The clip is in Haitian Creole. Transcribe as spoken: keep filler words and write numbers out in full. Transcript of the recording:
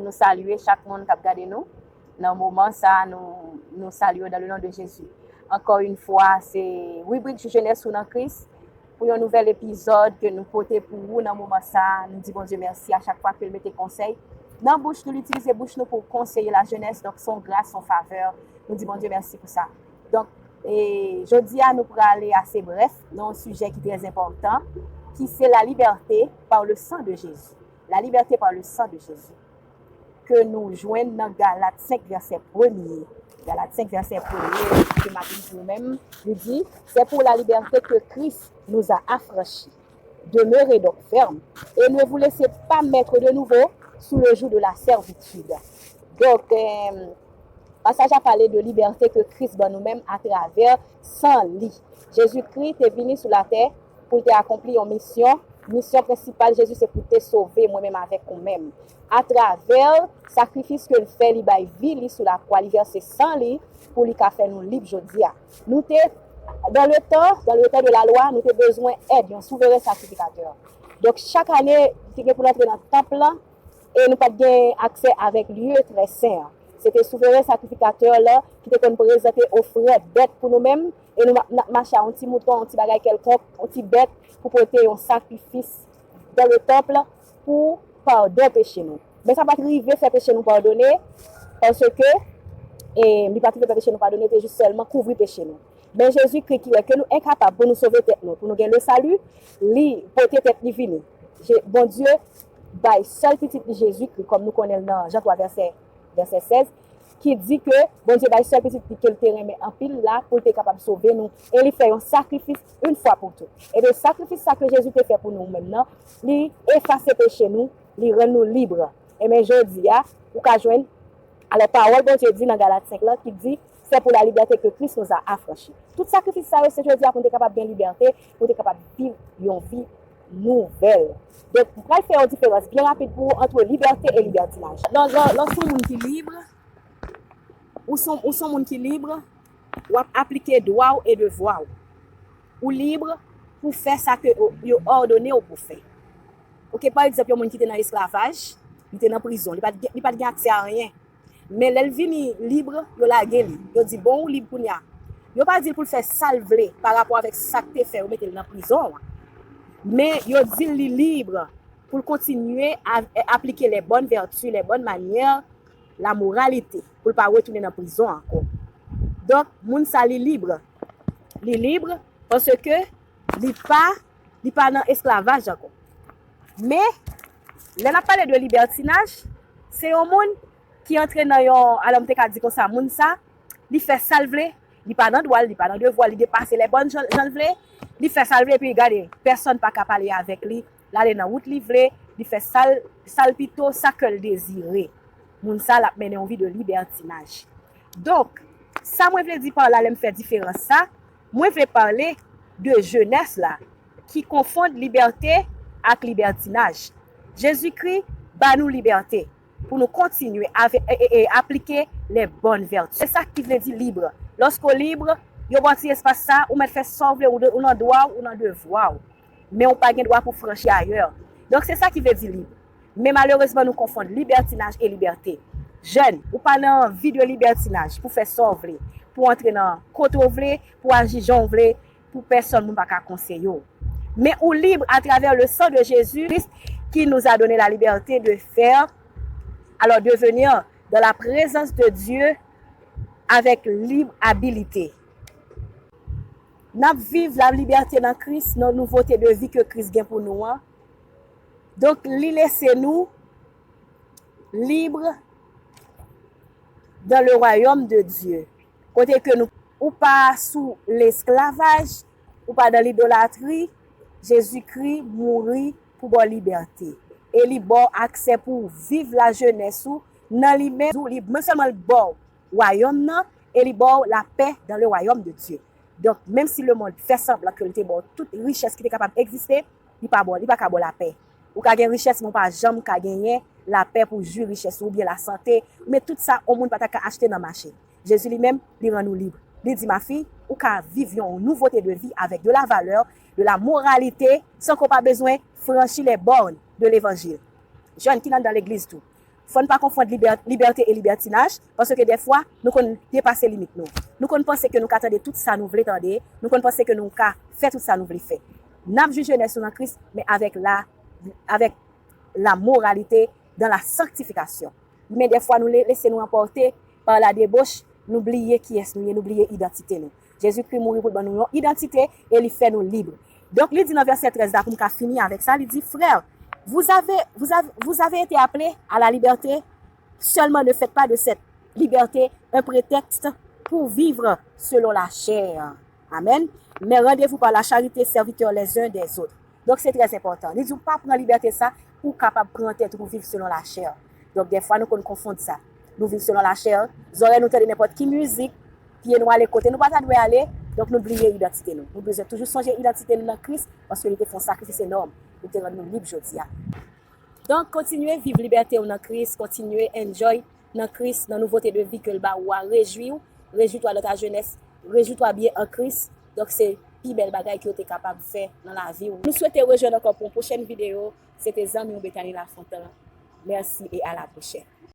Nou salye chak moun k ap gade nou. Nan moman sa, nou, nou salye w dans le nom de Jésus. Encore une fois, se ribrik Jou Jenès ou nan Kris. Pou yon nouvèl epizòd ke nou pote pou ou nan moman sa, nou di Bondye mèsi a chak fwa ke l mete konsèy nan bouch nou, l itilize bouch nou pou konseye lajenès. Donk, se yon gras, se yon favè. Nou di Bondye mèsi pou sa. Donk, e, jodi a, nou prale ase brèf nan yon sijè ki trè enpòtan, ki se la liberté par le sang de Jésus. La liberté par le sang de Jésus. Ke nou jwenn nan Galat senk vèsè premye. Galat senk vèsè premye, ke m ap li pou ou menm, li di, c'est pour la liberté que Christ nous a affranchis. Demeurez donc fermes et ne vous laissez pas mettre de nouveau sous le joug de la servitude. Donk, eh, pasaj la pale de libète ke Kris ban nou menm atravè san li. Jezikri te vini sou latè pou l te akonpli yon misyon. Misyon prensipal Jezi se pou te sove mwen menm avèk ou menm. Atravè sakrifis ke l fè, li bay vi li sou lakwa, li vèse san li pou li ka fè nou lib jodi a. Nou te, dans le temps, dans le temps de la loi, nou te bezwen èd yon souveren sakrifikatè. Donk, chak ane, li te gen pou l antre nan tanp lan, e nou pa t gen aksè avèk lye trè sen an. Se te souveren sakrifikatè la ki te konn prezante ofrann bèt pou nou menm, e nou ma-, n ap mache a yon ti mouton, yon ti bagay kèlkonk, yon ti bèt pou pote yon sakrifis dans le temple pou padon peche nou. Men sa pa t rive fè peche nou padone, paske, e, li pa t rive fè peche nou padone, te jis sèlman kouvri peche nou. Men Jezikri ki wè ke nou enkapab pou nou sove tèt nou, pou nou gen le salut, li pote tèt li vini. Je-, Bondye bay sèl pitit li Jezikri, kòm nou konnen l nan Jan twa vèsè, vèsè sèz, ki di ke Bondye bay sèl pitit li ke l te renmen anpil la pou l te kapab sove nou. E li fè yon sakrifis yon fwa pou tout. Ebyen, sakrifis sa ke Jezi te fè pou nou menm nan, li efase peche nou, li rann nou lib. Ebyen, jodi a, ou ka jwenn, alò, pawòl Bondye di nan Galat senk lan ki di, c'est pour la liberté que Christ nous a affranchis. Tout sakrifis sa yo, se jodi a pou nou te kapab gen libète, pou nou te kapab viv yon vi nouvèl. Donk, m pral fè yon diferans byen rapid pou ou ant libète e libètinaj. Lè, lè, lè w se yon moun ki lib, ou se, ou se yon moun ki lib, w ap aplike dwa w e devwa w. Ou lib pou fè sa ke yo, yo òdone w pou fè. Oke, pa egzanp, yon moun ki te nan esklavaj, li te nan prizon, li pa t gen, li pa t gen aksè a anyen. Men lè l vini lib, yo lage li. Yo di, bon, ou lib kounye a. Yo pa di l pou l fè sa l vle pa rapò avèk sa k te fè yo mete l nan prizon an. Men yo di l li lib pou l kontinye a, aplike les bonnes vertus, les bonnes manières, la moralité, pou l pa retounen nan prizon ankò. Donk, moun sa li lib. Li lib paske li pa, li pa nan esklavaj ankò. Men, lè n ap pale de libètinaj, se yon moun ki antre nan yon, alò m te ka di konsa, moun sa, li fè sa l vle, li pa nan dwa l, li pa nan devwa l, li depase lè bòn jan, jan l vle, li fè sa l vle, epi gade, pèsonn pa ka pale avèk li, l ale nan wout li vle, li fè sa l, sa l pito, sa kè l dezire. Moun sa, l ap mennen yon vi de libètinaj. Donk, sa mwen vle di pa la lè m fè diferans sa, mwen vle pale de jenès la ki konfonn libète ak libètinaj. Jezikri ba nou libète pou nou kontinye ave-, e, e, e, aplike les bonnes vertus. Se sa ki vle di lib. Lòske w lib, yo ba w ti espas sa, ou mèt fè sa w vle, ou de-, ou nan dwa w, ou nan devwa w. Men ou pa gen dwa pou franchi ayè. Donk, se sa ki vle di lib. Men malerezman, nou konfonn libètinaj e libète. Jèn, ou pa nan vi de libètinaj pou fè sa w vle, pou antre nan kote w vle, pou aji jan w vle, pou pèsonn moun pa ka konseye w. Men ou lib atravè le sang de Jésus, Christ, qui nous a donné la liberté de faire, alors de venir dans la présence de Dieu avec libre habilité. N ap viv la libète nan Kris, nan nouvote de vi ke Kris gen pou nou an. Donk, li lese nou lib dans le royaume de Dieu. Kote ke nou, ou pa sou lesklavaj, ou pa nan lidolatri, Jezikri mouri pou ba w libète. E li ba w aksè pou w viv lajenès ou nan li menm, ou lib, men sèlman l ba w wayòm nan, e li ba w lapè dans le royaume de Dieu. Donk, menm si lemonn fè sanblan ke l te ba w tout richès ki te kapab egziste, li pa ba w, li pa ka ba w lapè. Ou ka gen richès, men w pa janm ka genyen lapè pou w jwi richès ou, oubyen lasante, men tout sa, yon moun pa ta ka achte nan mache. Jezi li menm, li rann ou lib. Li di, ma fille, ou ka viv yon nouvote de vi avèk de la valè, de la moralité, san ke w pa bezwen franchi les bornes de levanjil. Jèn ki nan, nan legliz tou. Fò n pa konfonn libè-, libète e libètinaj, paske dèfwa, nou konn depase limit nou. Nou konn panse ke nou ka tande tout sa nou vle tande, nou konn panse ke nou ka fè tout sa nou vle fè. N ap jwi jenès nou nan Kris, men avèk la, avèk la moralite, dans la sanctification. Men dèfwa, nou le-, lese nou anpòte pa la debauche, nou bliye kiyès nou ye, nou bliye idantite nou. Jezikri mouri pou l ban nou yon idantite e li fè nou lib. Donk, li di nan vèsè trèz la, pou m ka fini avèk sa, li di, Frères, vous avez, vous avez, vous avez été appelés à la liberté, seulement ne faites pas de cette liberté un prétexte pour vivre selon la chair. Amen. Mais rendez-vous par la charité, serviteurs les uns des autres. Donk, se trè enpòtan. Li di w pa pran libète sa pou w kapab pran tèt ou pou viv selon lachè. Donk, dèfwa, nou konn konfonn sa. Nou viv selon lachè, zòrèy nou tande nenpòt ki mizik, pye nou ale kote nou pa ta dwe ale, donk nou bliye idantite nou. Nou bezwen toujou sonje idantite nou nan Kris, paske li te fè yon sakrifis enòm pou te rann nou lib jodi a. Donk, kontinye viv libète w nan Kris, kontinye enjoy nan Kris, nan nouvote de vi ke l ba ou a, rejwi w, réjouis-toi dans ta jeunesse, réjouis-toi bien en Christ. Donk, se pi bèl bagay ke w te kapab fè nan lavi w. Nou swete rejwenn ankò pou yon pwochèn videyo. Se te zanmi w Bethany Lafontan. Mèsi e a la pwochèn.